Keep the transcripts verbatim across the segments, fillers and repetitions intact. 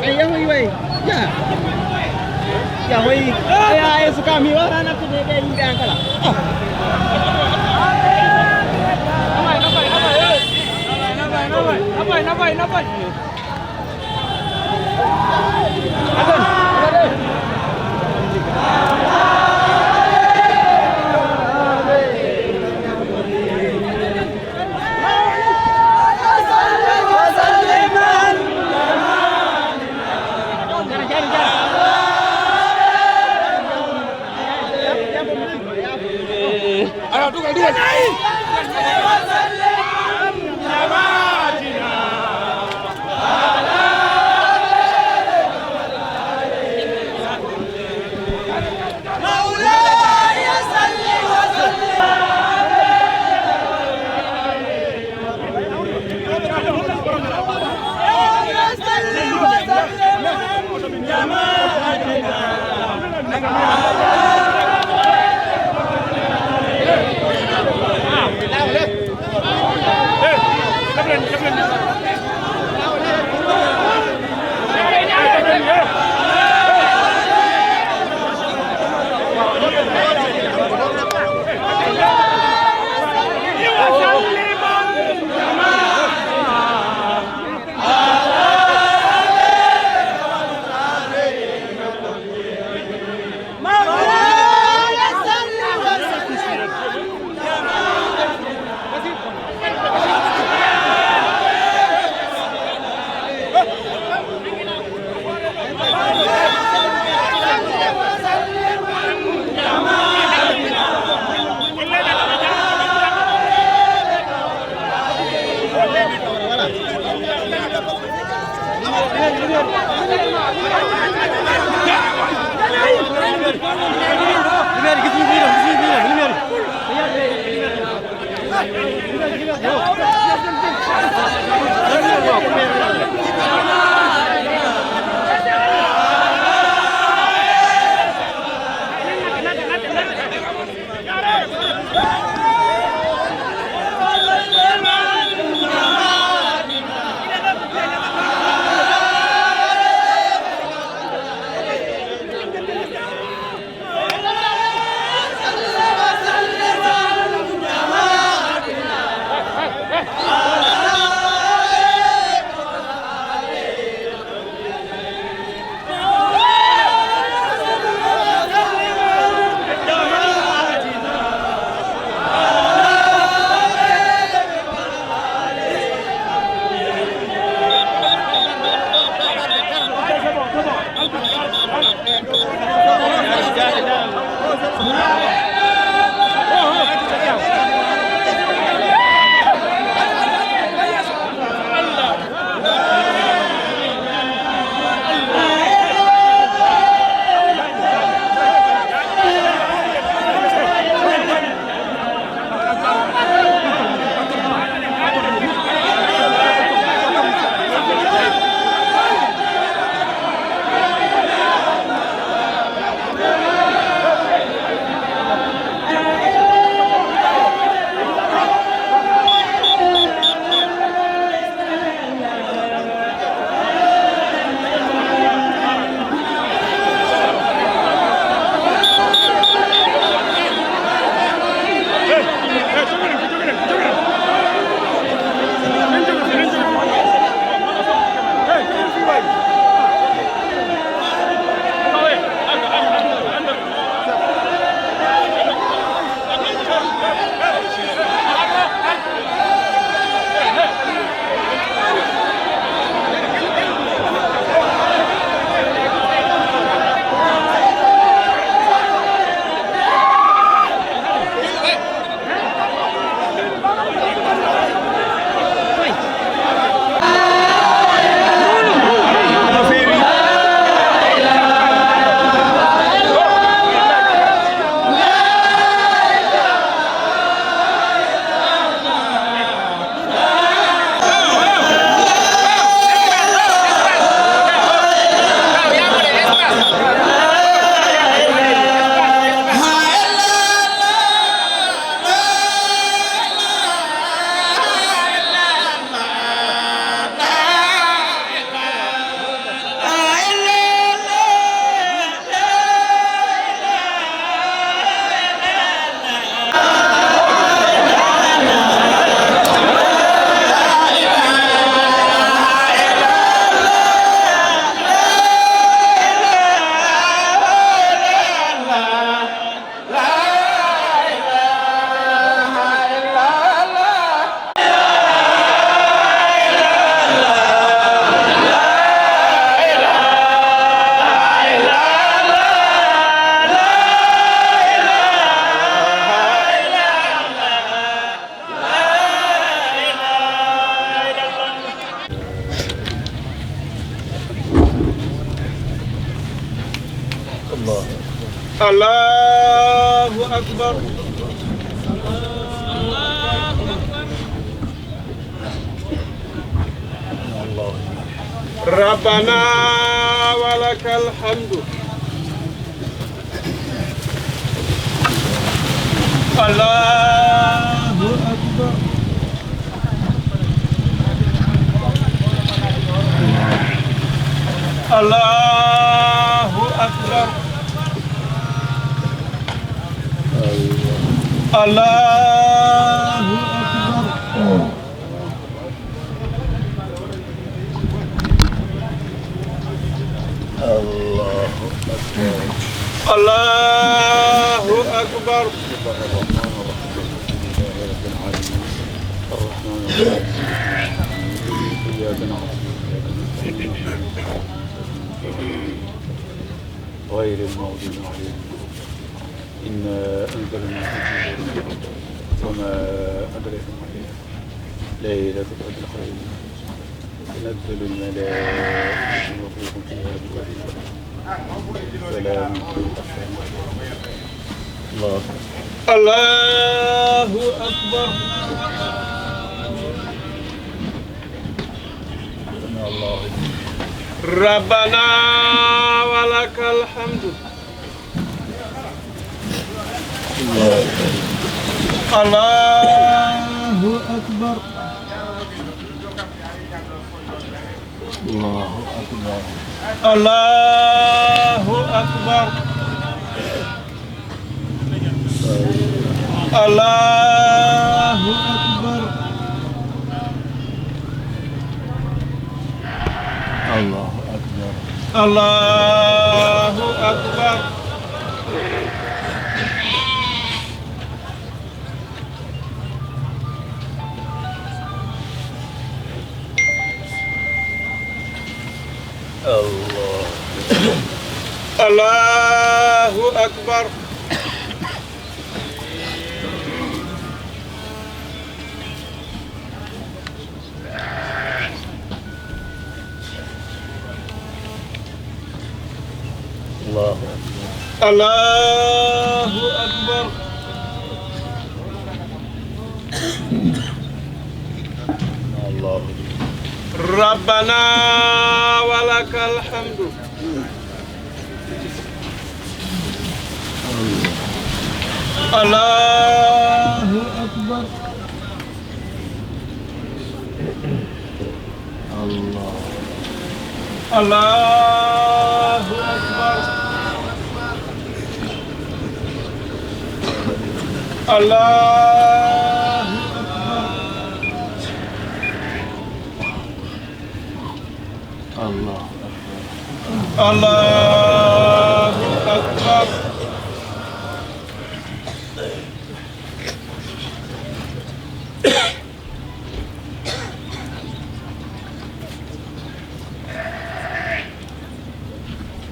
Ay, yahoy way. Ya. Yahoy. Aya, aya, suka mi wara na tude de yimɓe an kala. Ah. Ayo, dugal, dugal. الله أكبر. ربنا ولك الحمد. الله أكبر. الله أكبر. الله أكبر. الله أكبر. الله أكبر. الرحمن الرحيم. إياك نعبد وإياك نستعين. غير المغضوب عليهم. إنا أنزلنا في ليلة القدر. وما أدراك ما ليلة القدر. ليلة القدر خير من ألف شهر. تنزل الملائكة والروح فيها بإذن ربهم. سلام هي حتى مطلع الفجر. الله أكبر. الله أكبر. سمع الله لمن حمده. ربنا ولك الحمد. الله أكبر. الله أكبر. الله أكبر. الله أكبر. الله أكبر. الله أكبر. الله. الله أكبر. الله أكبر. الله أكبر. الله أكبر. ربنا ولك الحمد. الله أكبر. الله. الله أكبر. الله أكبر. الله أكبر. الله أكبر.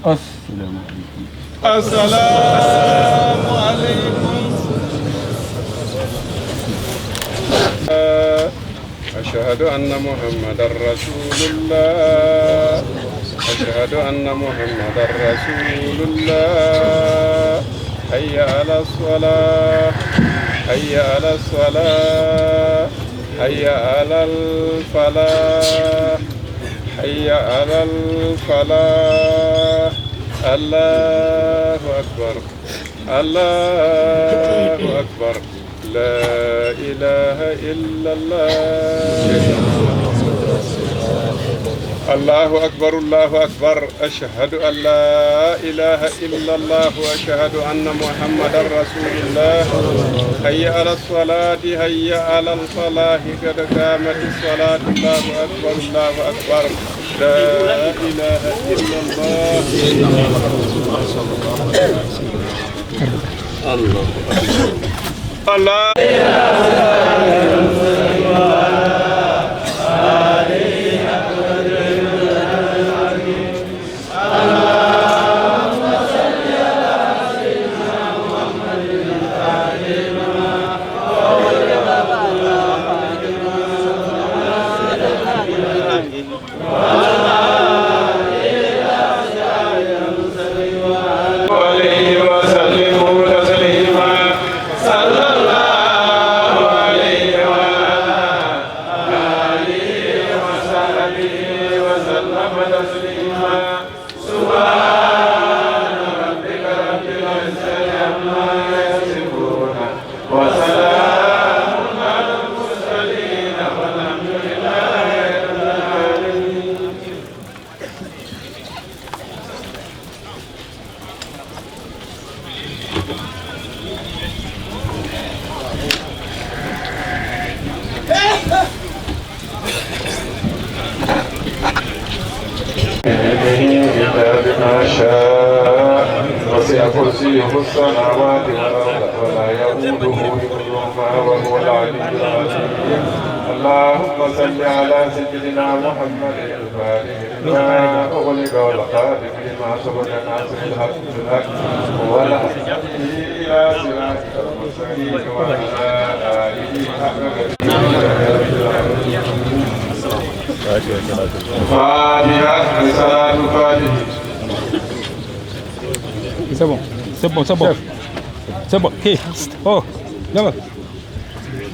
السلام عليكم. السلام عليكم. أشهد أن محمدا رسول الله. أشهد أن محمدا رسول الله. حي على الصلاة. حي على الصلاة. حي على الفلاح. حي على الفلاح. الله أكبر. الله أكبر. لا إله إلا الله. الله أكبر، الله أكبر. أشهد أن لا إله إلا الله وأشهد أن محمدا رسول الله. حي على الصلاة، حي على الفلاح، قد قامت الصلاة. الله أكبر، الله أكبر. لا إله إلا الله. الله أكبر. الله. ما شاء، وسع كرسيه السماوات والأرض ولا يؤوده حفظهما وهو العلي العظيم. اللهم صل على سيدنا محمد الفاتح لما أغلق والخاتم لما سبق ناصر الحق بالحق والهادي إلى صراطك المستقيم وعلى آله حق قدره. الفاتحة، صلاة الفاتحة. C'est bon, c'est bon, c'est bon. C'est bon. Hey, oh, là-bas.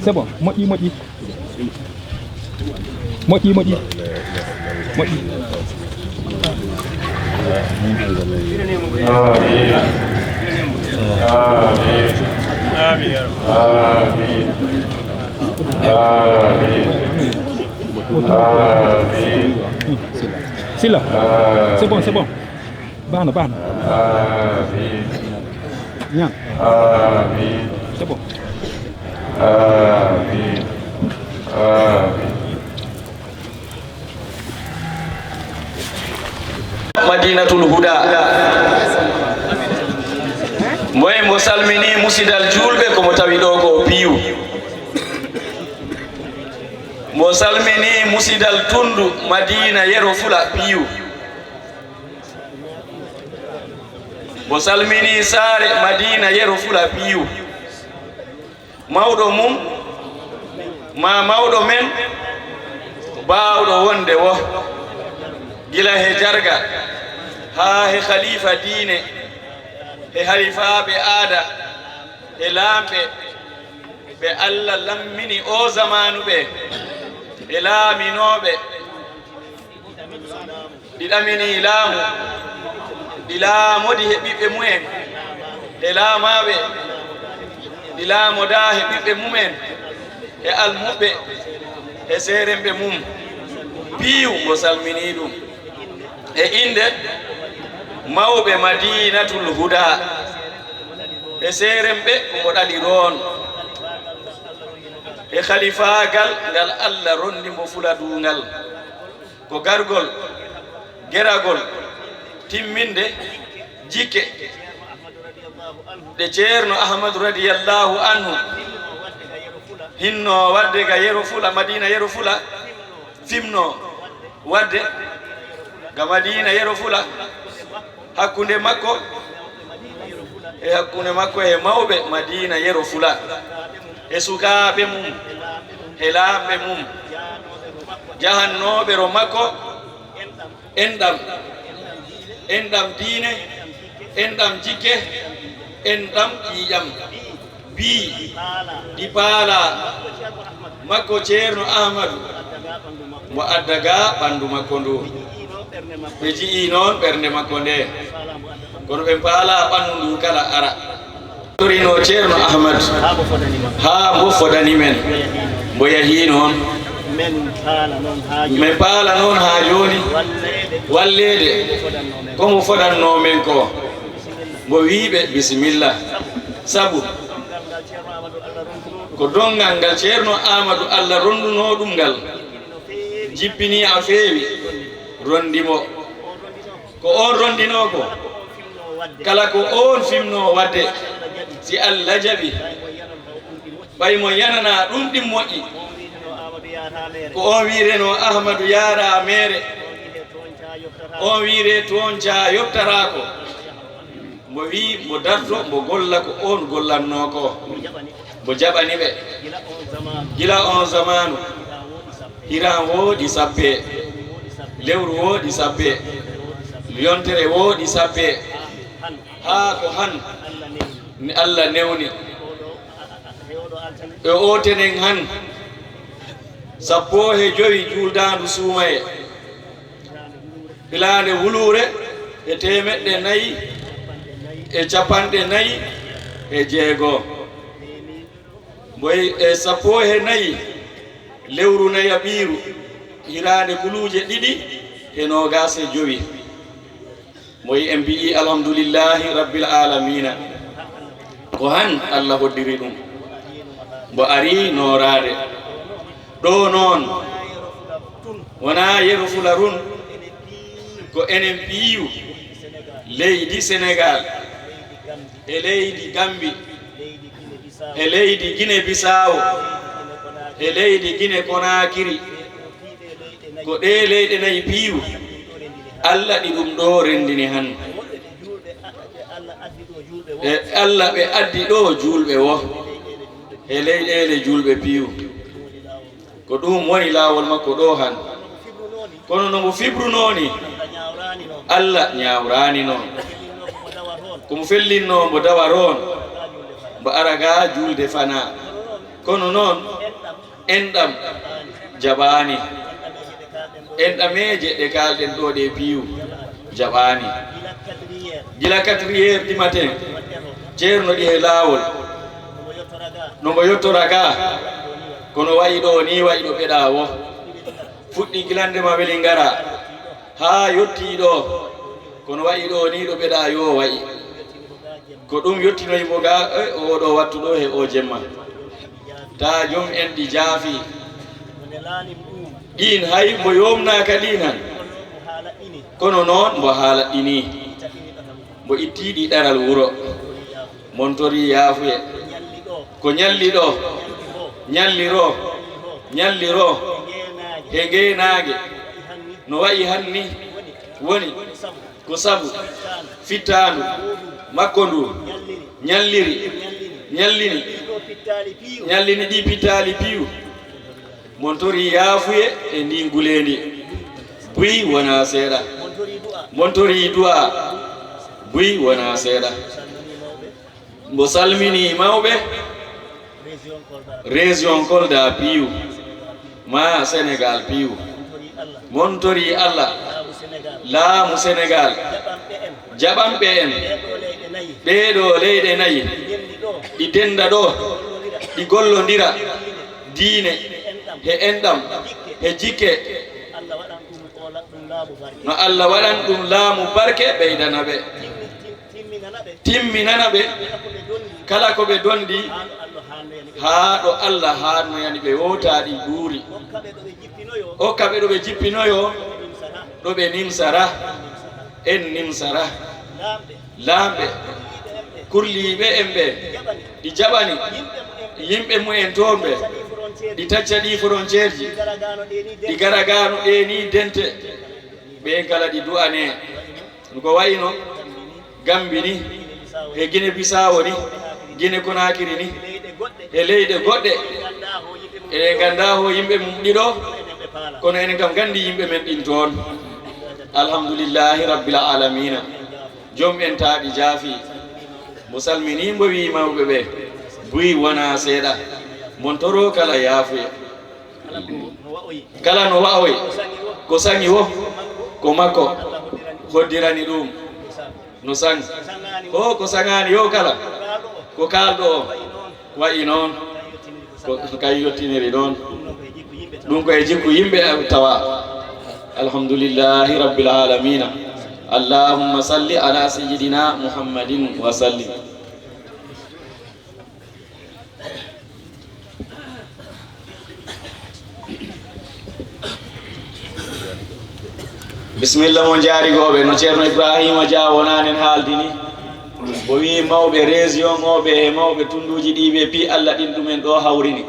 C'est bon, moƴƴi, moƴƴi. Moƴƴi, moƴƴi. Moƴƴi. آمين. آمين. آمين. آمين. آمين. Sila. C'est bon, c'est bon. Baax na, baax na. Amiin. Ñaan. Amiin. C'est bon. Amiin. Amiin. Madinatul Huda. Mboy mo salmini musidal julɓe ko mo tawi ɗo ko piyu. Mo salmini musidal tundu Madina Yero Fula piyu. Mo salmini saare Madina Yero Fula piyu. Mawɗo mum, ma mawɗo men, baawɗo wonde wo, gila he jarga, haa he khalifa diine, he halifaaɓe aada, he laamɓe, ɓe Alla lammini oo zamaanu ɓe, he laaminooɓe, ɗi ɗaminii laamu, ɗi laamodi he ɓiɓɓe mumen, he laamaaɓe, ɗi laamodaa he ɓiɓɓe mumen, he almuɓɓe, he seeremɓe mum. Piyu mo salminii ɗum. E innde mawɓe Madinatul Huda, he seeremɓe mo ɗali roon, he khalifaagal ngal Alla rondi mo fula duungal. Ko gargol, geragol, timminde jikke ɗe Ceerno Ahmadu radiyallahu anhu hinno waɗde ga Yero Fula, Madina Yero Fula, fimno waɗde ga Madina Yero Fula, hakkunde makko e hakkunde makko e mawɓe Madina Yero Fula, e sukaaɓe mum, e laamɓe mum, jahannooɓe ro makko, enɗam, enɗam diine, enɗam jikke, enɗam ƴiiƴam. Bii ɗi paalaa makko Ceerno Ahmadu, mo adda ga ɓanndu makko ndu. Ɓe ji'i noon ɓernde makko nde, kono ɓe paalaa ɓanndu ndu kala ara. Torino Ceerno Ahmad haa mbo fodani men, mbo yahii noon. Men paala noon haa jooni walleede ko mo fodannoo men ko. Mbo wi'i ɓe, bisimilla. Sabu ko donngal ngal Ceerno Aamadu Alla rondunoo ɗum ngal, jippinii a feewi, rondi mo. Ko oon rondinoo ko, kala ko oon fimnoo waɗde, si Alla jaɓi, ɓay mo yananaa ɗum ɗi moƴƴi. Ko oon wiirenoo Ahmadu yaaraa meere, oon wiiree toon caa yoɓtaraako. Mbo wi'i mbo darto, mbo golla ko oon gollannoo ko. Mbo jaɓani ɓe. Gila oon zamaanu, hiran wooɗi sappee, lewru wooɗi sappee, yontere wooɗi sappee, haa ko han ni Alla newni. E oo tenen han, sappo he jowi juuldaandu suumaye. Filaande wuluure e teemeɗɗe nayi e capanɗe nayi e jeego. Mboy e sappo he nayi lewru nayaɓiiru hiraande kuluuje ɗiɗi e noogaas e jowi. Mboy en mbi'i alhamdulillahi rabbil aalamiina. Ko han Alla hoddiri ɗum. Mbo ari nooraade. Ɗo noon, wonaa Yero Fula run, ko enen piiw, Leydi Senegaal, e leydi Gambi, e leydi Gine Bisaawo, e leydi Gine Konaakiri. Ko ɗee leyɗe nayi piiw, Alla ɗi ɗum ɗoo renndini han. E Alla ɓe addi ɗoo juulɓe wo, e leyɗeele juulɓe piiw. Ko ɗum woni laawol makko ɗoo han. Kono no mbo fibrunoo ni, Alla ñaawraani noon. Ko mo fellinnoo mbo dawa roon, mbo ara gaa juulde fanaa. Kono noon, enɗam jaɓaani. Enɗameeje ɗe kaalɗen ɗoo ɗe piiw jaɓaani. Gila quatre heures du matin, ceerno ɗi he laawol, no mbo yottora gaa. Kono wayi ɗoo ni, wayi ɗo ɓeɗaa wo. Fuɗɗi gilande ma weli ngara, haa yottii ɗoo. Kono wayi ɗoo ni ɗo ɓeɗaa yo wayi. Ko ɗum yottinoyi mo gaa, e, oo ɗoo wattu ɗoo he oo jemma. Taa jom en ɗi jaafi. Ɗiin hay mbo yoomnaaka ɗiin han. Kono noon mbo haalaɗɗinii. Mbo ittii ɗi ɗaral wuro. Montorii yaafuye. Ko ñalli ɗoo. Ñalliroo. Ñalliroo. He ngeenaange. No wayi han ni. Woni. Ko sabu fittaandu makko ndu ñalliri, ñallini, ñallini ɗi pittaali piiw. Montori yaafuye e ndin nguleendi. Buy wonaa seeɗa. Montori du'a. Buy wonaa seeɗa. Mbo salminii mawɓe région Kolda piiw, maa Senegaal piiw. Montori Alla, laamu Senegaal, jaɓanɓe en ɗee ɗoo leyɗe nayi, ɗi dennda ɗoo, ɗi gollondira diine, he enɗam, he jikke. No Alla waɗan ɗum laamu barke, ɓeydana ɓe. Timminana ɓe kala ko ɓe donndi, haa ɗo Alla haannoyani ɓe, wootaa ɗi ɓuuri. Okka ɓe ɗo ɓe jippinoyoo, ɗo ɓe nimsara. En nimsara. Laamɓe, kurliiɓe en ɓe, ɗi jaɓani yimɓe mumen toon ɓe, ɗi tacca ɗi frontière ji, ɗi gara gaano ɗee ni dente. Ɓeen kala ɗi du'anee. No ko wayno Gambi ni, e Gine Bisaawo ni, Gine Konaakiri ni, e leyɗe goɗɗe. Eɗen nganndaa ho yimɓe mum ɗiɗo, kono enen kam nganndi yimɓe men ɗin toon. Alhamdulillahi Rabbil Aalamiina. Joom en taaɗi jaafi. Mo salminii mbo wii mawɓe ɓe, buy wonaa seeɗa. Mon toroo kala yaafuya. Kala no wa'oyi, ko saŋi wo, ko makko hoddirani ɗum. No saŋ. Ko, ko saŋaani yo kala, ko kaalɗo o, wa'i noon, ko kay yottiniri ɗoon. Ɗum ko e jikku yimɓe tawa. Alhamdulillahi Rabbil Aalamiina. Allahumma salli ala sayyidina Muhammadin wa sallim. Bisimilla mon jaarigooɓe, no Ceerno Ibraahiima Dia wonaanen haaldini, o wii mawɓe région o ɓe e mawɓe tunnduuji ɗi ɓe pii Alla ɗin ɗumen ɗo hawrini,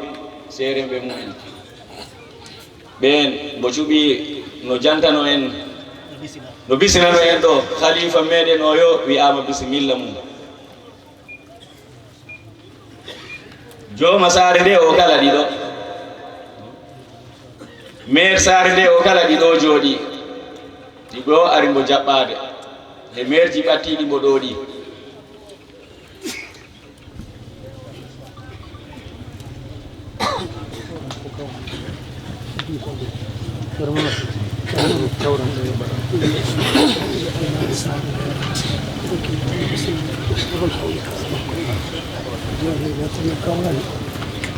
seeremɓe mumen. Ɓeen mbo cuɓii no jantano en, no bisinano en ɗo, khalifa meɗen o yo wi'aama bisimilla mum. Jooma saare nde o kala ɗiɗo. Meer saare nde o kala ɗiɗo jooɗi. Ɗi ɗo ari mbo jaɓɓaade. E meerji ɓattiiɗi mbo ɗo ɗi.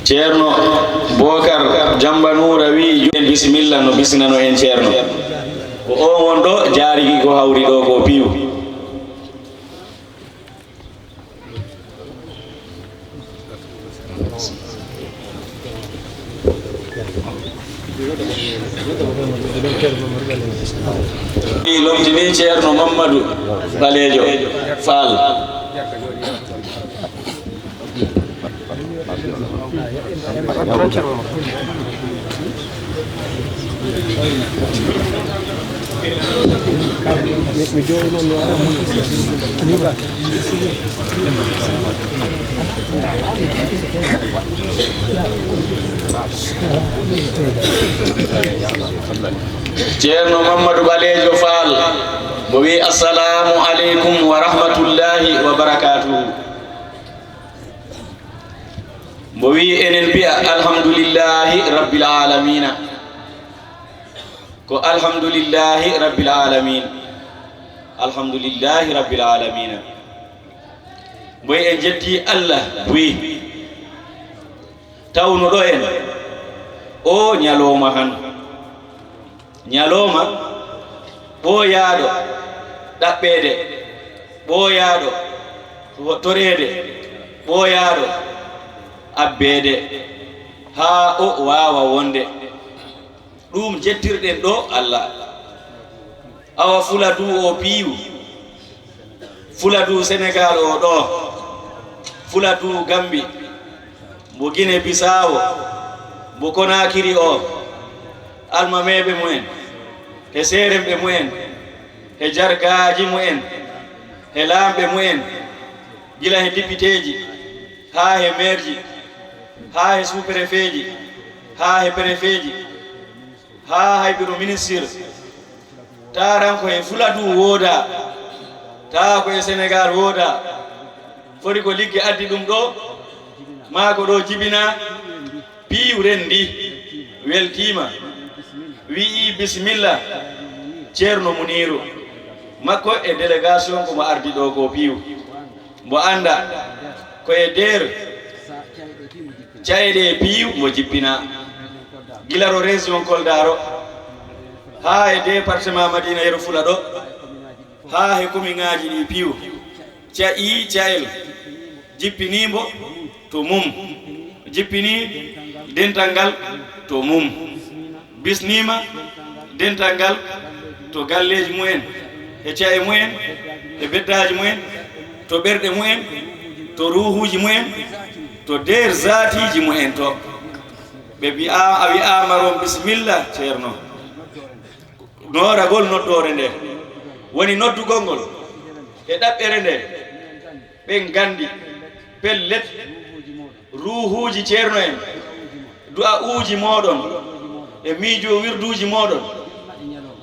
Ceerno Bookar Jamba Nuura wii, jooni bisimilla no bisinano en Ceerno. Ko o won ɗo jaarigi ko hawri ɗo ko piiw. Lomtini Ceerno Mammadu Ɓaleejo Faal. Ceerno Mammadu Ɓaleejo Faal, mo wi, "Assalaamu aleykum wa rahmatullaahi wa barakaatuhu." Mo wi, "Enen mbiya alhamdulillaahi rabbil aalamiina." Ko alhamdulillaahi rabbil aalamiin. Alhamdulillaahi rabbil aalamiina. Mboy en njetti Allah buy. Tawnuɗo en oo ñalooma han. Ñalooma ɓooyaaɗo ɗaɓɓeede, ɓooyaaɗo toreede, ɓooyaaɗo abbeede, haa o waawa wonde. Ɗum njettirɗen ɗo Allah. Awa Fuladu o piiw, Fuladu Senegaal o ɗo, Fuladu Gambi, mbo Gine Bisaawo, mbo Konaakiri o, almameeɓe mumen, he seeremɓe mumen, he jargaaji mumen, he laamɓe mumen, gila he dipiteeji, haa he meerji, haa he suuperefeeji, haa he perefeeji, haa hay biro ministir, taa ran ko e Fuladu woodaa, taa ko e Senegaal woodaa. Foti ko ligge addi ɗum ɗo, maa ko ɗo jibinaa, piiw renndi, weltiima, wi'i bisimilla, Ceerno Muniiru, makko e délégation ko mo ardi ɗo ko piiw. Mbo annda ko e nder ca'e ɗe piiw mo jippinaa. Gila ro région Kolda ro, haa e département Madina Yero Fula ɗo, haa e komiŋaaji ɗi piiw. Ca'i ca'el, jippinii mbo to mum. Jippinii dental ngal to mum. Bisniima dental ngal to galleeji mumen, e ca'e mumen, e beddaaji mumen, to ɓerɗe mumen, to ruuhuuji mumen, to nder zaatiiji mumen to. Ɓe mbi'a, a wi'aama ron bisimilla, Ceerno. Nooragol noddoore nde woni noddugol ngol e ɗaɓɓere nde. Ɓe nganndi pellet ruuhuuji ceerno en, du'a'uuji mooɗon e miijo wirduuji mooɗon,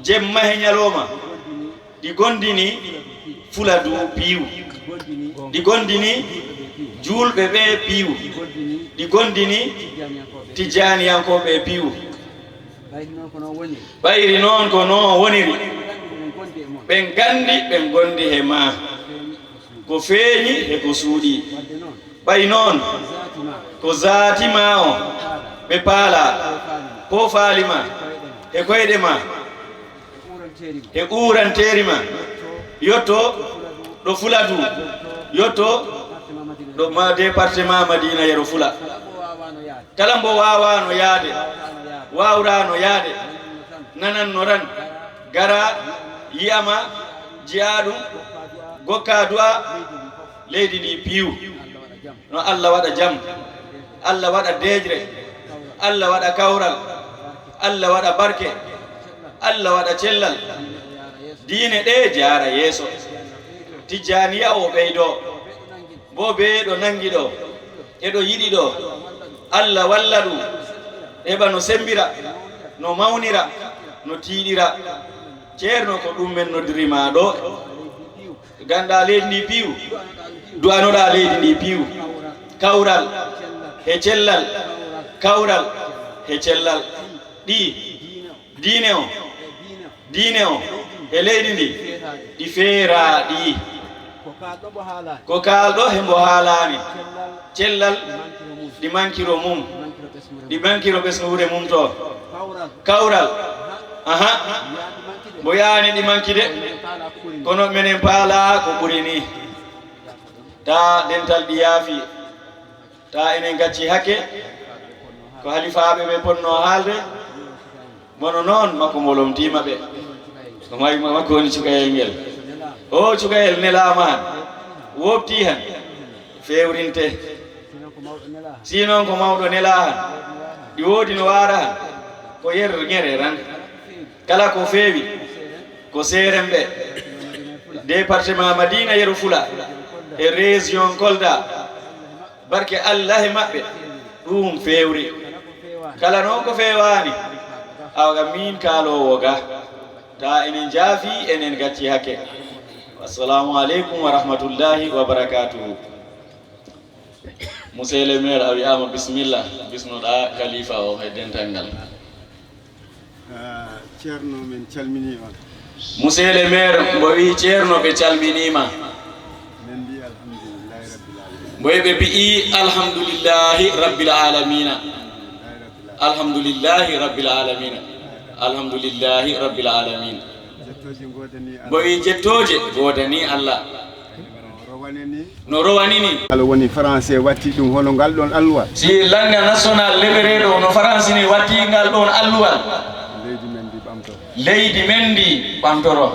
jemma e ñalooma, ɗi gondini Fuladu piiw, ɗi gondini juulɓe ɓe piiw, ɗi gondini tijjaaniyankooɓe piiw. Ɓayri noon ko noon woniri. Ɓe nganndi ɓe ngondi he maa. Ko feeñi he ko suuɗii. Ɓay noon, ko zaati maa o ɓe paalaa, poofaali ma, he koyɗe ma, he uuranteeri ma, yotto ɗo Fuladu, yotto ɗo ma, département Madina Yero Fula. Kala mbo waawaano yaade, waawraano yaade, nananno ran, gara, yi'a ma, ji'a ɗum, gokka du'a, leydi ndi piiw. No Allah waɗa jam, Allah waɗa deeƴre, Allah waɗa kawral, Allah waɗa barke, Allah waɗa cellal. Diine ɗe jaara yeeso. Tijjaaniya o ɓeydo. Mbo bee ɗo nanngi ɗo, e ɗo yiɗi ɗo. Allah walla ɗum, heɓa no semmbira, no mawnira, no tiiɗira. Ceerno, ko ɗum men noddiri ma ɗo. Ganndaa leydi ndi piiw, du'anoɗaa leydi ndi piiw. Kawral he cellal, kawral he cellal. Ɗi diine o, diine o, e leydi ndi, ɗi feeraaɗi. Ko kaalɗo he mbo haalaani. Cellal, ɗi mankiro mum, ɗi mankiro ɓesnguure mum to. Kawral, aha, mbo yaani ɗi mankide, kono menen paalaa ko ɓuri ni. Taa dental ɗi yaafi. Taa enen gacci hakke, ko halifaaɓe ɓe ponnoo haalde, mono noon makko mo lomtiima ɓe. Ko mawi ma makko woni cukayel ngel. O cukayel nelaama han, wopti han, fewrinte. Si non ko mawɗo nelaa han, ɗi woodi no waara han, ko yer ñere ran. Kala ko feewi, ko seeremɓe, département Madina Yero Fula e région Kolda. Barke Allah e maɓɓe, ɗum feewri. Kala noon ko feewaani, awa ga miin kaaloowo ga, ta enen njaafi, enen gacci hakke. Assalamu aleykum wa rahmatullahi wa barakatuhu. Monsieur le maire, a wi'aama bismillah, bisnoɗaa kalifa o e dental ngal. Ah, Ceerno, men calminii on. Monsieur le maire, mbo wi'i Ceerno ɓe calminiima. Men mbi'i alhamdulillahi rabbil alamin. Mbo ɓe mbi'i alhamdulillahi rabbil alamina. Alhamdulillahi rabbil alamina. Alhamdulillahi rabbil alamin. Jettooje ngoodanii Allah. Mbo wi'i jettooje ngoodanii Allah. No rowani ni. No rowani ni. Kala woni français watti ɗum hono ngal ɗon alluwal. Si lannga national leɓereeɗo no faransi ni watti ngal ɗon alluwal. Leydi men ndi ɓamtoro. Leydi men ndi ɓamtoro.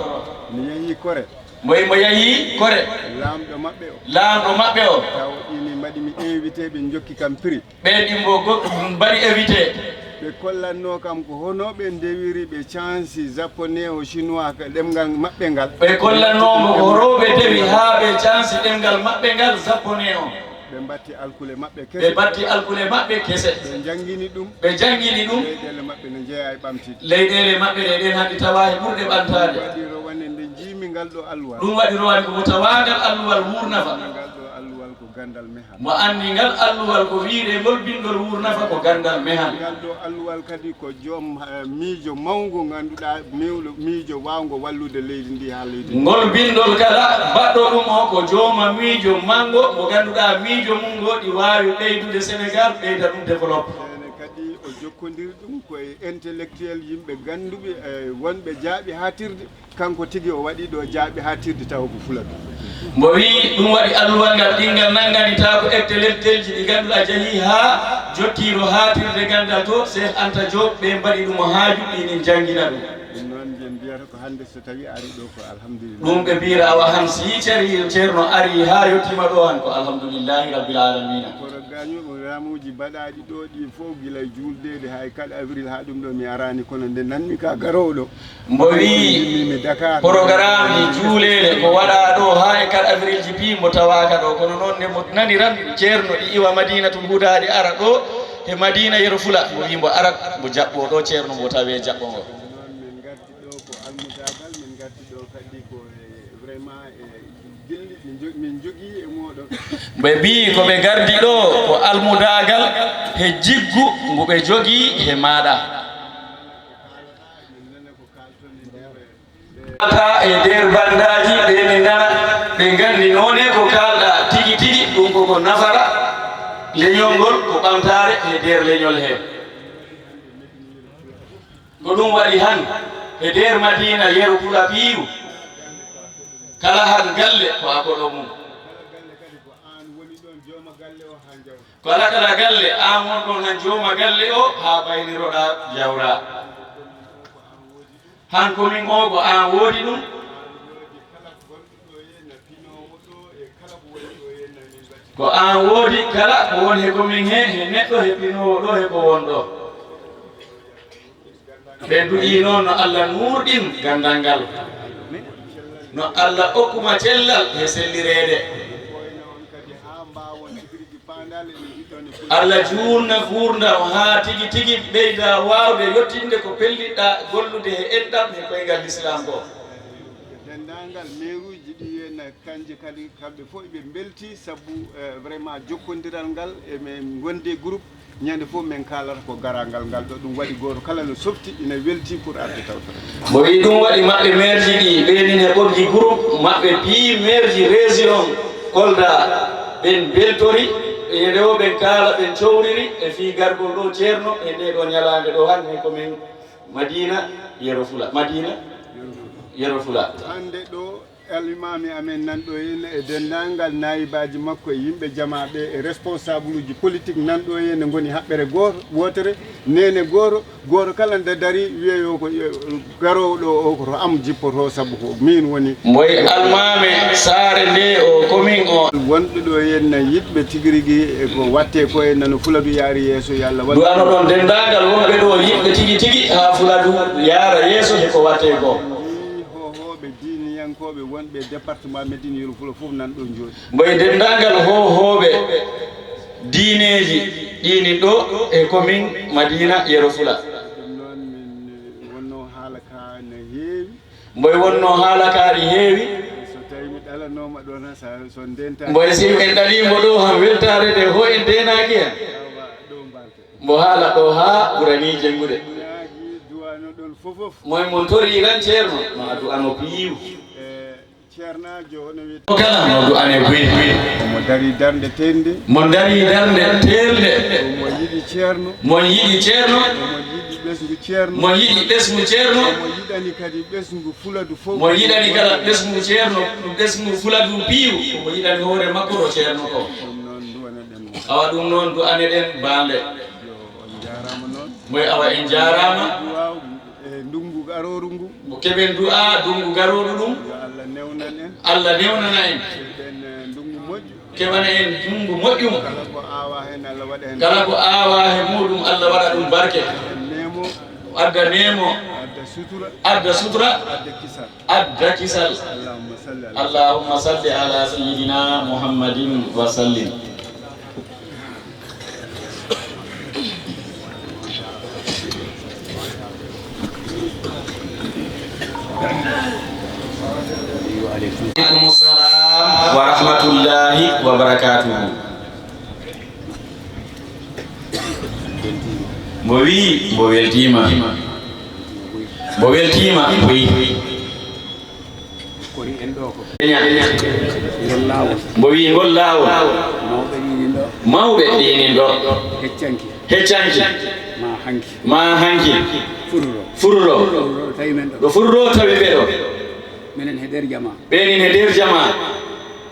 Mi yehi Kore. Mbo, mbo yehi Kore. Laamɗo maɓɓe o. Laamɗo maɓɓe o. Taw ini mbaɗi mi invité, ɓe jokki kam prix. Ɓe ɗimbo go-, mbaɗi évité. Ɓe kollanno kam ko hono ɓe ndewiri ɓe cansi japonais o chinois ka ɗemngal maɓɓe ngal. Ɓe kollanno mo ko hono ɓe ndewi haa ɓe cansi ɗemngal maɓɓe ngal japonais o. Ɓe mbatti alkule maɓɓe kese. Ɓe mbatti alkule maɓɓe kese. Ɓe njangini ɗum. Ɓe njangini ɗum. Leyɗeele maɓɓe ne njeyaa e ɓamtide. Leyɗeele maɓɓe ɗe ɗen hannde tawa e ɓurɗe ɓamtaade. Ɗum waɗi rowande nde njiimi ngal ɗo alluwal. Ɗum waɗi rowande ko mo tawa ngal alluwal wuurnafa. Ngal ɗo alluwal ko ganndal mehan. Mo anndi ngal alluwal ko wi'etee ngol binndol wuurnafa ko ganndal mehan. Ngal ɗo alluwal kadi ko joom, eh, miijo mawngo ngannduɗaa, mewɗo miijo waawngo wallude leydi ndi haa leydi ndi. Ngol binndol kala baɗɗo ɗum o ko jooma miijo mawngo mo ngannduɗaa miijo mum ngo ɗi waawi ɓeydude Senegaal, ɓeyda ɗum développé. Ene kadi o jokkondiri ɗum ko e intellectuel, yimɓe gannduɓe, eh, wonɓe jaaɓi haatirde. Kanko tigi o waɗi ɗo jaaɓi haatirde tawa ko Fuladu. Mbo wi'i ɗum waɗi alluwal ngal ɗinngal nanngani tawa ko ekteleltelji ɗi ngannduɗaa jahii haa jottiiro haatirde ganndal to Cheikh Anta Diop, ɓe mbaɗi ɗum o haaju ɗi min njanngina ɗum. Ɗum noon mbiyen mbiyata ko hannde so tawi ari ɗo ko alhamdulillah. Ɗum ɓe mbiyra awa han si ceer-, ceerno ari haa yottiima ɗo han ko alhamdulillahi rabbil alamina. Programme, programuuji baɗaaɗi ɗo ɗi fof gila e juuldeede haa e quatre avril haa ɗum ɗo mi araani kono nde nanmi ka garoowo ɗo. Mbo wi'i programme e juuleele ko waɗaa ɗo haa e quatre avril ji piyi mbo tawaaka ɗo. Kono noon nde mo nani ran ceerno ɗi iwa Madinatul Huda ɗi ara ɗo he Madina Yero Fula, mbo wi'i mbo arat mbo jaɓɓo ɗo ceerno mbo tawe jaɓɓo ngo. Noon min ngarti ɗo ko almudaagal, min ngarti ɗo kadi ko e vraiment e jilli min jo-, min jogii e mooɗon. Ɓe mbi'i ko ɓe ngardi ɗo ko almudaagal he jiggu ngu ɓe jogii he maaɗa. Ata e nder bandaaji ɓe ne nana, ɓe nganndi noone ko kaalɗa tigi tigi, ɗum koko nafara leñol ngol, ko ɓamtaare e nder leñol he. Ko ɗum waɗi han e nder Madina Yero Pula Piiru, kala han galle ko a koɗo mum. Kala kala galle, aan won ɗoon han jooma galle o, haa bayliroɗaa jawraa. Han komin o ko aan woodi ɗum. Ko aan woodi kala ko won he komin he, he neɗɗo, he pinoowo ɗo, he ko won ɗo. Ɓe du'ii noon no Allah nuurɗin ganndal ngal, no Allah okkuma cellal he sellireede. Allah juutna nguurndam haa tigi tigi ɓeyda waawde yottinde ko pellitɗaa gollude he enɗam he koyngal Lislaam ngoo. Denndaangal meeruuji ɗi en, kanji kadi, kamɓe fof ɓe mbeltii sabu, eh, vraiment jokkondiral ngal e men wonde groupe. Ñande fof min kaalata ko garaangal ngal ɗo, ɗum waɗi gooto kala no softi ina weltii pour arde tawtoreede. Mbo wi'i ɗum waɗi maɓɓe maire ji ɗi, ɓe nin he ɓoggi groupe maɓɓe piyi maire ji région Kolda, ɓen mbeltori, e nde o ɓen kaala, ɓen cowriri e fii gargol ɗo ceerno e nde ɗo ñalaande ɗo hannde ko min Madina Yero Fula, Madina Yero Fula. Hannde ɗo Allimaami amen nan ɗo henne e denndaangal naayibaaji makko e yimɓe jamaa ɓe e responsabluuji politik nan ɗo henne ngoni haɓɓere gooto, wootere, neene gooto, gooto kala nde darii wiyee yo ko garoowo ɗo o ko to am jippotoo sabu ko miin woni. Mboy almaami saare nde o komin o. Wonɓe ɗo henne yiɗɓe tigi rigi e ko waɗtee ko e nano Fuladu yaari yeeso yo Allah wallu. Du'ano ɗon denndaangal wonɓe ɗo yiɗɓe tigi tigi haa Fuladu yaara yeeso e ko waɗtee ko. Hohooɓe diiniyankooɓe wonɓe e département Médina Yoro Fula fof nan ɗo njooɗi. Mboy denndaangal hohooɓe diineeji ɗiinin ɗo e komin Madina Yoro Fula. Ɗum noon min wonno haala ka ne heewi. Mboy wonno haala ka ɗi heewi. So tawi mi ɗalanooma ɗoon ha sa so ndenta. Mboy si en ɗaliimo ɗo han weltaare nde ho en deenaaki hen. Awa ɗo mbalte. Mbo haala ɗo haa ɓuranii jenngude. Duwano ɗon fofof. Moy mon tori lan ceerno no a du'ano piiw. Eh, ceernaajo hono wiyete. O kala no du'ane buy. Omo dari darnde teelnde. Mo dari darnde teelnde. Omo yiɗi ceerno. Mo yiɗi ceerno. Omo yiɗi ɓesngu ceerno. Mo yiɗi ɓesngu ceerno. Omo yiɗani kadi ɓesngu Fuladu fof. Mo yiɗani kala ɓesngu ceerno, ɓesngu Fuladu piiw. Omo yiɗani hoore makko ɗo ceerno ko. Ɗum noon du'aneɗen mo. Awa ɗum noon du'aneɗen baamle. Yo, on njaaraama noon. Moy awa en njaaraama. Du'aaw, e ndunngu garooru ngu. Mo keɓen du'a ndunngu garooru ɗum. Yo Allah newnan en. Allah newnana en. Keɓen, eh, ndunngu moƴƴu. Keɓana en ndunngu moƴƴu. Kala ko aawa heen, Allah waɗa heen. Kala ko aawa he muɗum, Allah waɗa ɗum barke. Neemo. Adda neemo. Adda sutura. Adda sutura. Adda kisal. Adda kisal. Allahumma salli ala. Allahumma salli ala sayyidina Muhammadin wa sallim. Aleykum salam wa rahmatullahi wa barakatuhu. Mbo wi mbo weltiima. Mbo weltiima. Wi. Kori en ɗo ko. Ngol laawol. Mbo wi ngol laawol. Mawɓe ɗiɗi ɗo. Mawɓe ɗiɗi ɗo. Heccanki. Heccanki. Ma hanki. Ma hanki. Fururo. Fururo. Fururo tawi men ɗo. Ɗo fururo tawi ɓe ɗo. Menen he nder jama. Ɓenin he nder jama.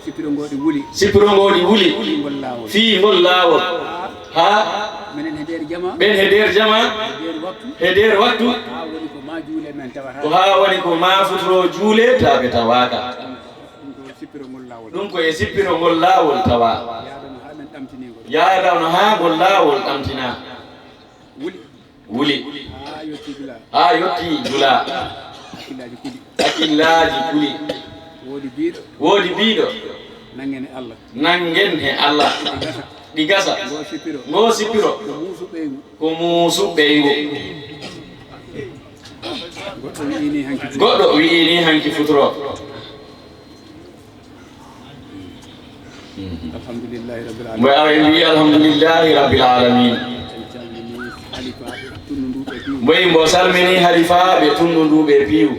Sippiro ngo ɗi wuli. Sippiro ngo ɗi wuli. Fii ngol laawol. Fii ngol laawol. Haa. Haa. Menen he nder jama. Ɓen he nder jama. He nder waktu. He nder waktu. Haa woni ko ma juule men tawa haa. Ko haa woni ko ma futuro juule tawa ɓe tawaaka. Ɗum ko sippiro ngol laawol. Ɗum ko e sippiro ngol laawol tawa. Yaaɗono haa men ɗamtini ngol. Yaaɗono haa ngol laawol ɗamtina. Wuli. Wuli. Haa yotti jula. Haa yotti jula. Hakkillaaji kuli. Hakkillaaji kuli. Woodi biiɗo. Woodi biiɗo. Nanngen e Allah. Nanngen e Allah. Ɗi gasa. Ɗi gasa. Ngo sippiro. Ngo sippiro. Ko muusu ɓeyngu. Ko muusu ɓeyngu. Goɗɗo wi'ini hanki. Goɗɗo wi'ini hanki futuro. Alhamdulillahi rabbil alamin. Mboy awa en mbi alhamdulillahi rabbil alamin. En calmini halifaaɓe tunndu ndu ɓe piiw. Mboy mbo salmini halifaaɓe tunndu ndu ɓe piiw.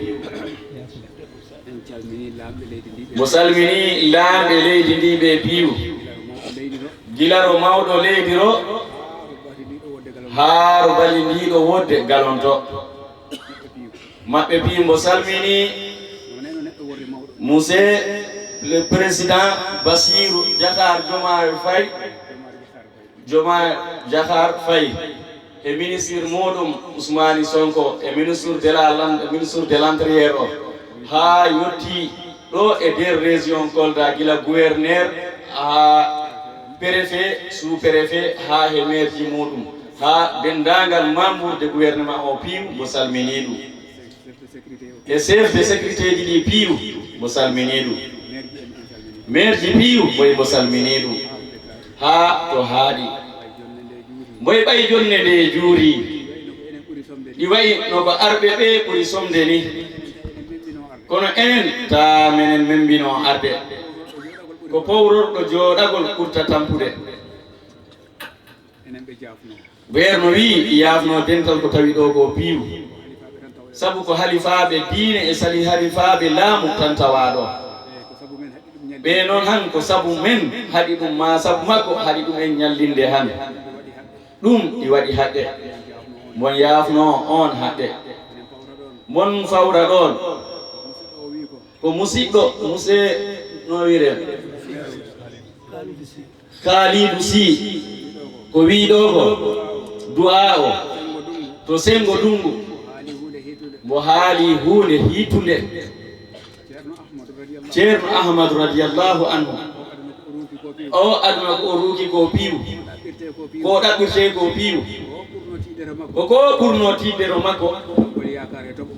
En calmini laamɓe leydi ndi ɓe. Mbo salmini laamɓe leydi ndi ɓe piiw. Gila ro mawɗo leydi ro. Gila ro mawɗo leydi ro. Haa ro bati ndi ɗo wodde galon. Haa ro bati ndi ɗo wodde galonto. Maɓɓe piiw mbo salmini. Monsieur le Président Bassirou Diakhar Diomaye Faye. Diomaye Diakhar Faye. E ministre muɗum Ousmane Sonko, e ministre de la lan-, ministre de l'Intérieur o. Haa yotti ɗo e nder région Kolda, gila gouverneur, haa préfet, sous-préfet, haa e maire ji muɗum, haa denndaangal membre de gouvernement o piiw, mbo salmini ɗum. E chef de sécurité ji ɗi piiw, mbo salmini ɗum. Maire ji piiw, mboy mbo salmini ɗum. Haa to haaɗi. Mboy ɓay jonne nde juuri. Ɗi wayi no ko arɓe ɓe ɓuri somde ni. Kono enen, taa menen membino arde. Ko powrorɗo jooɗagol ɓurta tampude. Enen ɓe jaafno. Gouverneur no wi'i, yaafno dental ko tawi ɗo ko piiw. Sabu ko halifaaɓe diine e sali halifaaɓe laamu tan tawaa ɗo. Ɓe noon han ko sabu men haɗi ɗum, maa sabu makko haɗi ɗum en ñallinde han. Ɗum ɗi waɗi haɗde. Mon yaafno on haɗde. Mon fawra ɗon. Ko musiɗɗo, muse no wi'iree? Kalidu Si. Ko wi'i ɗoo ko du'a o, to senngo ndunngu, mbo haali huunde hiitunde. Ceerno Ahmadu radiyallaahu anhu, o aduna ko o ruuki ko piiw, ko ɗaɓɓirtee ko piiw. Ko ko ɓurnoo tiiɗde to makko,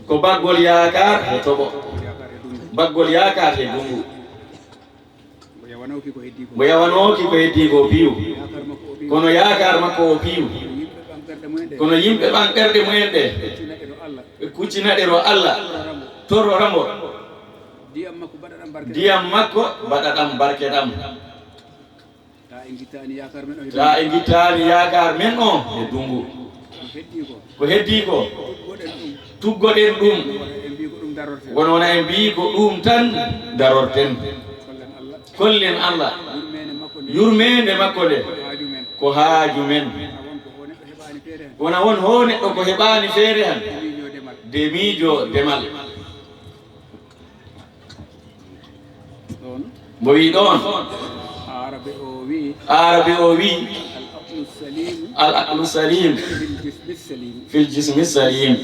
ko baggol yaakaar he toɓo. Baggol yaakaar he ndunngu. Mbo yawanooki ko heddii ko piiw. Kono yaakaar makko o piiw. Kono yimɓe ɓan ɓerɗe mumen ɗe, ɓe kuccina ɗe ro Alla, torora mbo. Ndiyam makko mbaɗa ɗam barke ɗam. Taa en ngittaani yaakaar men o he ndunngu. Ko heddii ko, tuggoɗen ɗum. Kono wona en mbiyi ko ɗum tan darorten. Kollen Alla. Yurmeende makko nde, ko haaju men. Wona won hoo neɗɗo ko heɓaani feere han. De miijo demal. Mbo wi'i ɗoon. Aarabe o wi'i, al aqlu salim fil jismi salim.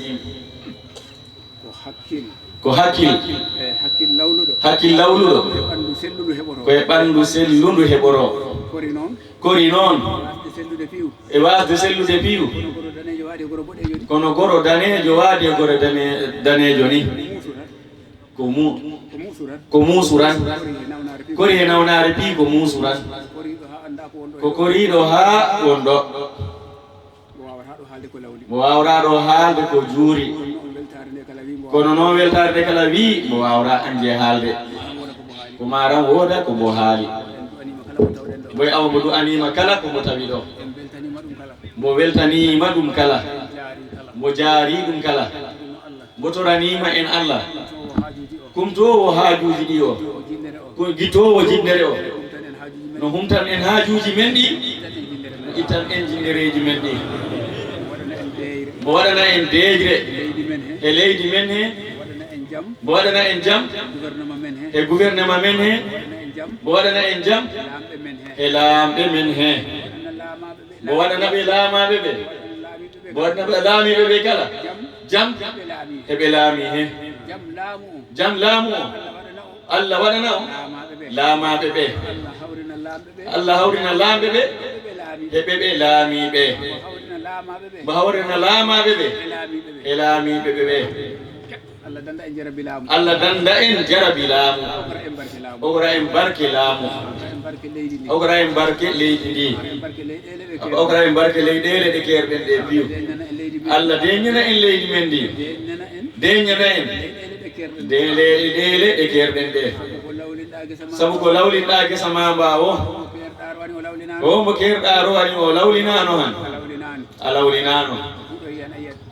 Ko hakkil. Ko hakkil. E hakkil lawluɗo. Hakkil lawluɗo. Ko e ɓanndu sellundu heɓoroo. Ko e ɓanndu sellundu heɓoroo. Kori noon. Kori noon. Waasde sellude piiw. E waasde sellude piiw. Kono goro daneejo waade goro boɗeejo ni. Kono goro daneejo waade goro dane-, daneejo ni. Muusu tan. Ko mu-, ko muusu tan. Ko muusu tan. Kori e nawnaare piiw. Kori e nawnaare piiw ko muusu tan. Koriiɗo haa anndaa ko won ɗo. Ko koriiɗo haa won ɗo. Mbo waawataa ɗo haalde ko lawli. Mbo waawataa ɗo haalde ko juuri. Kono noon weltaare nde kala wii mbo waawataa annje haalde. Ko maaran wooda ko mbo haali. Mboy awa mbo du'aniima kala ko mbo tawi ɗo. Mbo weltaniima ɗum kala. Mbo jaari ɗum kala. Mbo toraniima en Alla. Kumtoowo haajuuji ɗi o. Ko gitoowo jinnere o. No humtan en haajuuji men ɗi. Ittan en jinndereeji men ɗi. Mbo waɗana en deeƴre. E leydi men he. Mbo waɗana en jam. E gouvernement men he. Mbo waɗana en jam. E laamɓe men he. Mbo waɗana ɓe laamaaɓe ɓe. Mbo waɗana ɓe laamiiɓe ɓe kala. Jam. Heɓe laamii he. Jam laamu o. Alla waɗana o. Laamaaɓe ɓe. Alla hawrina laamɓe ɓe. Heɓe ɓe laamiiɓe. Mbo hawrina laamaaɓe ɓe. E laamiiɓe ɓe. Alla dannda en jarabi laamu. Alla dannda en jarabi laamu. Okra en barke laamu. Okra en barke laamu. Okra en barke leydi ndi. Okra en barke leyɗeele ɗe keerɗen ɗe piiw. Alla deeñana en leydi men ndi. Deeñana en. De leyɗeele ɗe keerɗen ɗe. Sabu ko lawlinɗaa gesa maa mbaa o. Ko mbo keerɗaa rowani o lawlinaano han. A lawlinaano.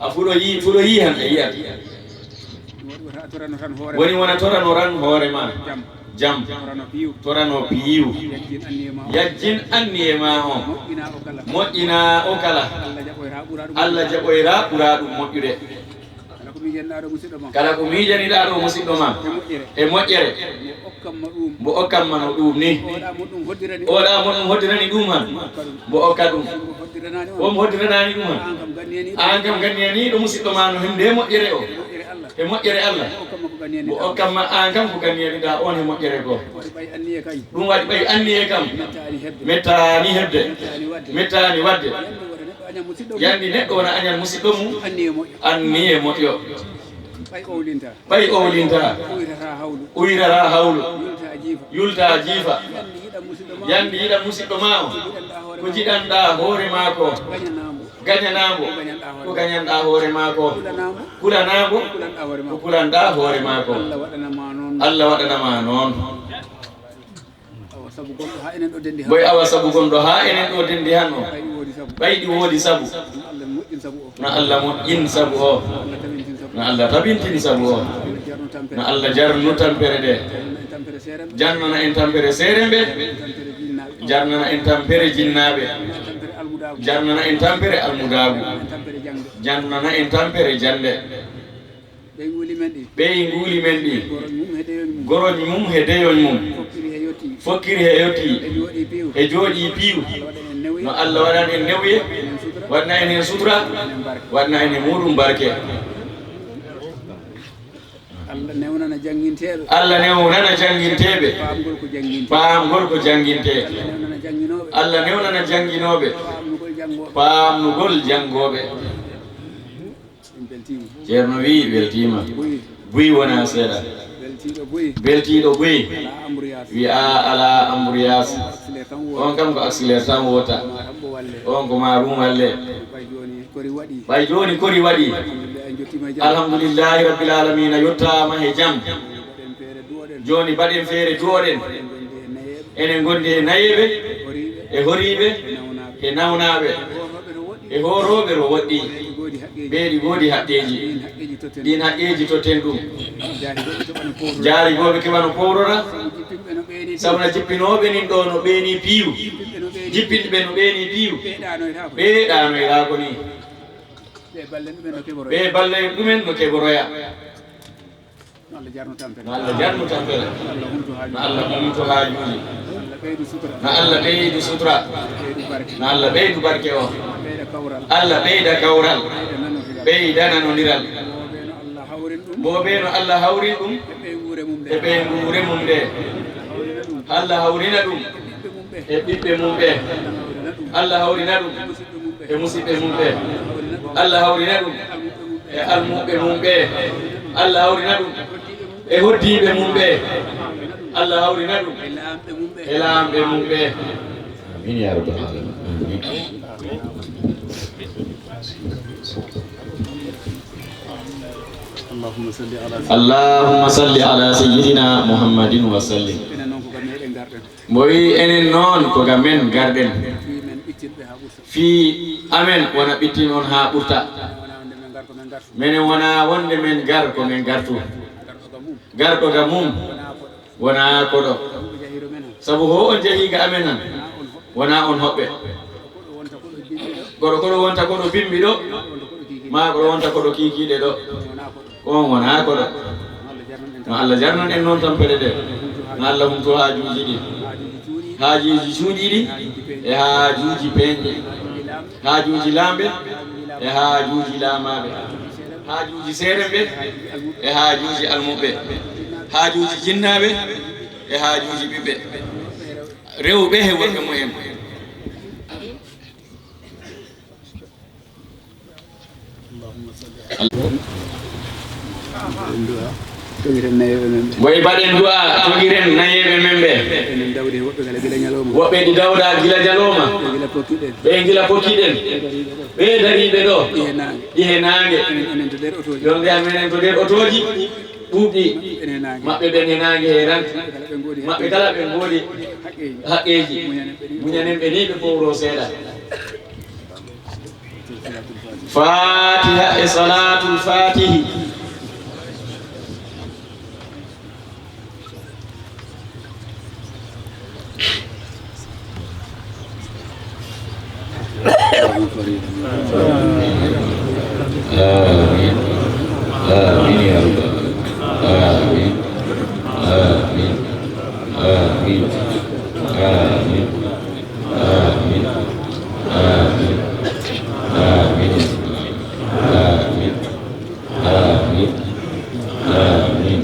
A fuɗo yii, fuɗo yii han a yiyat. Woni wona torano ran hoore maa. Jam. Torano piiw. Yajjin anniye maa o. Moƴƴina o kala. Alla jaɓoyra ɓuraa ɗum moƴƴude. Kala ko miijaniɗaa ɗo musiɗɗo maa. E moƴƴere. Mbo okkan ma no ɗum ni. Oɗa mo ɗum hoddirani ɗum han. Mbo okka ɗum. Won hoddiranaani ɗum han. Aan kam ganniyaniiɗo musiɗɗo maa no hemde moƴƴere o. E moƴƴere Alla. Mbo okkan ma aan kam ko ganniyaniɗaa on e moƴƴere goo. Ɗum waɗi ɓay anniye kam. Mettaani heɓde. Mettaani waɗde. Yandi neɗɗo wona añan musiɗɗo mum. Anniye moƴƴo. Ɓay owlinta. Ɓay owlinta. Uyrata hawlu. Uyrata hawlu. Yulta jiifa. Yulta jiifa. Yandi yiɗa musiɗɗo maa o. Ko jiɗanɗaa hoore maa ko. Gañanaa mbo. Ko gañanɗaa hoore maa ko. Kulanaa mbo. Ko kulanɗaa hoore maa ko. Alla waɗana ma noon. Boy awa sabu gonɗo haa enen ɗo denndi hano. Ɓay ɗi woodi sabu. No Alla moƴƴin sabu o. No Alla tabintin sabu o. No Alla jarnu tampere ɗe. Jarnana en tampere seeremɓe. Jarnana en tampere jinnaaɓe. Jarnana en tampere almudaagu. Jarnana en tampere jannde. Ɓeynguuli men ɗi. Ɓeynguuli men ɗi. Goroñ mum he deyoñ mum. Goroñ mum he deyoñ mum. Fokkiri he yottii. Fokkiri he yottii. E jooɗii piiw. E jooɗii piiw. Allah waɗani en newye. No Allah waɗani en newye. Waɗana en heen sutura. Waɗana en heen sutura. Waɗana en e muuɗum barke. Waɗana en e muuɗum barke. Allah newnana jannginteeɓe. Allah newnana jannginteeɓe. Paamgol ko janngintee. Paamgol ko janngintee. Allah newnana jannginooɓe. Allah newnana jannginooɓe. Paamnugol janngooɓe. Paamnugol janngooɓe. En mbeltiima. Ceerno wiyi weltiima. Buy. Buy wonaa seeɗa. Beltiiɗo buy. Beltiiɗo buy. Alaa ambruyas. Wiya alaa ambruyas. On accélère tan wota. On kam ko accélère tan wota. Ma habbo walle. On ko ma ɗum walle. Ɓay jooni kori waɗi. Ɓay jooni kori waɗi. Alhamdulillahi, en njottiima e jam. Alhamdulillahi rabbil alamina, yottaama he jam. Mbaɗen feere duwoɗen. Jooni mbaɗen feere duwoɗen. Enen ngondi e nayeeɓe. Enen ngondi e nayeeɓe. E horiiɓe. E horiiɓe. E nawnaaɓe. E nawnaaɓe. E hoorooɓe no woɗɗi. E hoorooɓe no woɗɗi. Ɓe ɗi ngoodi haqqeeji. Ɓe ɗi ngoodi haqqeeji. Ɗiin haqqeeji totten. Ɗiin haqqeeji totten ɗum. Jaari gooɓe keɓano powrora. Jaari gooɓe keɓano powrora. Sabu jippinɓe no ɓeeni. Sabu na jippinooɓe nin ɗo no ɓeeni piiw. Jippinɓe no ɓeeni. Jippinɓe no ɓeeni piiw. Ɓe ɗaanoyraako. Ɓe ɗaanoyraako ni. Ɓe ballen ɗumen no keɓoroya. Ɓe ballen ɗumen no keɓoroya. No Allah jarnu tampere. No Allah jarnu tampere. No Allah humtu haajuuji. No Allah humtu haajuuji. No Allah ɓeydu sutura. No Allah ɓeydu sutura. No Allah ɓeydu barke. No Allah ɓeydu barke o. No Allah ɓeyda kawral. Allah ɓeyda kawral. Ɓeyda nanondiral. Ɓeyda nanondiral. Mawɓe no Allah hawrin ɗum. Mawɓe no Allah hawrin ɗum. E ɓeynguure mum nde. E ɓeynguure mum nde. Allah hawrina ɗum. Allah hawrina ɗum. E ɓiɓɓe mum ɓe. E ɓiɓɓe mum ɓe. Allah hawrina ɗum. Allah hawrina ɗum. E musiɗɓe mum ɓe. E musiɓɓe mum ɓe. Allah hawrina ɗum. Allah hawrina ɗum. E almuɓɓe mum ɓe. Allah hawrina ɗum. E hoddiiɓe mum ɓe. Allah hawrina ɗum. E laamɓe mum ɓe. E laamɓe mum ɓe. Amin ya rabbal alamin. Amin. Allahumma salli ala sayyidina. Allahumma salli ala sayyidina Muhammadin wa sallim. Enen noon ko ga meɗen ngarɗen. Mbo wi enen noon ko ga men ngarɗen. Fii men ɓittinɓe haa ɓurta. Fii amen wona ɓittin on haa ɓurta. Menen wonaa wonde men ngar ko men ngartu. Menen wonaa wonde men ngar ko men ngartu. Garɗo ga mum. Garɗo ga mum. Wonaa koɗo. Wonaa koɗo. Kamɓe jahiro men han. Sabu ho on jahii ga amen han. Wonaa on hoɓɓe. Wonaa on hoɓɓe. Koɗo koɗo wonta koɗo bimbi ɗo. Maa koɗo wonta koɗo kiikiiɗe ɗo. Maa koɗo wonta koɗo kiikiiɗe ɗo. Wonaa koɗo. Ko on wonaa koɗo. No Allah jarnan en noon tampere ɗe. No Allah humtu haajuuji ɗi. Haajuuji cuuɗiiɗi e haajuuji peeñɗi. Haajuuji laamɓe e haajuuji laamaaɓe. Haajuuji seerenɓe e haajuuji almuɓɓe. Haajuuji jinnaaɓe e haajuuji ɓiɓɓe. Rewɓe e worɓe mumen. Mboy mbaɗen du'a, togiren nayeeɓe men ɓe. Enen dawdi e woɓɓe kala gila ñalawma. Woɓɓe ɗi dawda gila ñalawma. Ɓe gila pokkiɗen. Ɓe gila pokkiɗen. Ɓe dariiɓe ɗo. Ɗi he naange. Ɗi he naange. Enen, enen to nder otooji. Yo mbiya menen to nder otooji. Ɓuuɓɗi. Enen he naange. Maɓɓe ɓen he naange he ran. Maɓɓe kala ɓe ngoodi haqqeeji. Maɓɓe kala ɓe ngoodi haqqeeji. Haqqeeji. Muñanen ɓe ni. Muñanen ɓe ni ɓe powro seeɗa. Faatiha e salaatul faatihi. Amin. Amin ya rabbal alamin. Amin. Amin. Amin. Amin. Amin. Amin. Amin. Amin.